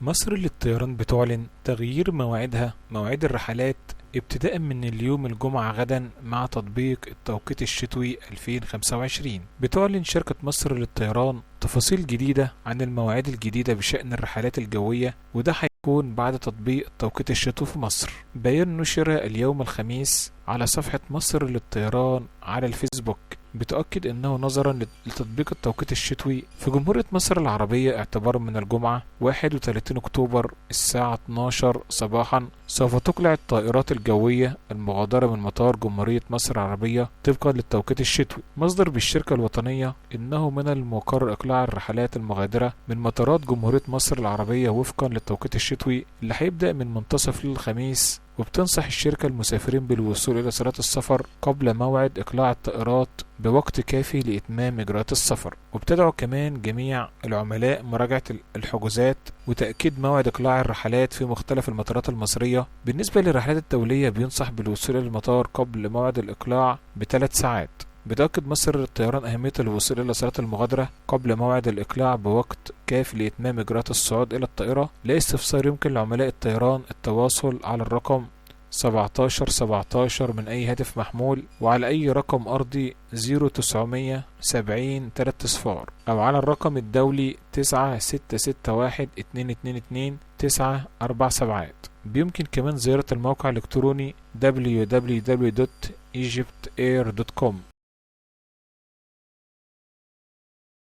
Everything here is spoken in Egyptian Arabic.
مصر للطيران بتعلن تغيير مواعيدها، مواعيد الرحلات ابتداء من اليوم الجمعة غدا مع تطبيق التوقيت الشتوي 2025. بتعلن شركة مصر للطيران تفاصيل جديدة عن المواعيد الجديدة بشأن الرحلات الجوية، وده هيكون بعد تطبيق التوقيت الشتوي في مصر. بيان نشر اليوم الخميس على صفحة مصر للطيران على الفيسبوك بتؤكد أنه نظرا لتطبيق التوقيت الشتوي في جمهورية مصر العربية اعتبارا من الجمعة 31 أكتوبر الساعة 12 صباحا سوف تقلع الطائرات الجوية المغادرة من مطار جمهورية مصر العربية طبقا للتوقيت الشتوي. مصدر بالشركة الوطنية أنه من المقرر إقلاع الرحلات المغادرة من مطارات جمهورية مصر العربية وفقا للتوقيت الشتوي اللي هيبدأ من منتصف الخميس. وبتنصح الشركة المسافرين بالوصول إلى صالات السفر قبل موعد إقلاع الطائرات بوقت كافي لإتمام إجراءات السفر. وبتدعو كمان جميع العملاء مراجعة الحجوزات وتأكيد موعد إقلاع الرحلات في مختلف المطارات المصرية. بالنسبة للرحلات الدولية بينصح بالوصول إلى المطار قبل موعد الإقلاع ب3 ساعات. بتأكد مصر للطيران أهمية الوصول إلى صالات المغادرة قبل موعد الإقلاع بوقت كاف لإتمام إجراءات الصعود إلى الطائرة. لاستفسار يمكن لعملاء الطيران التواصل على الرقم 17 17 من أي هاتف محمول، وعلى أي رقم أرضي 0970 3 صفار، أو على الرقم الدولي 9661 222 9 4 7. بيمكن كمان زيارة الموقع الإلكتروني www.egyptair.com.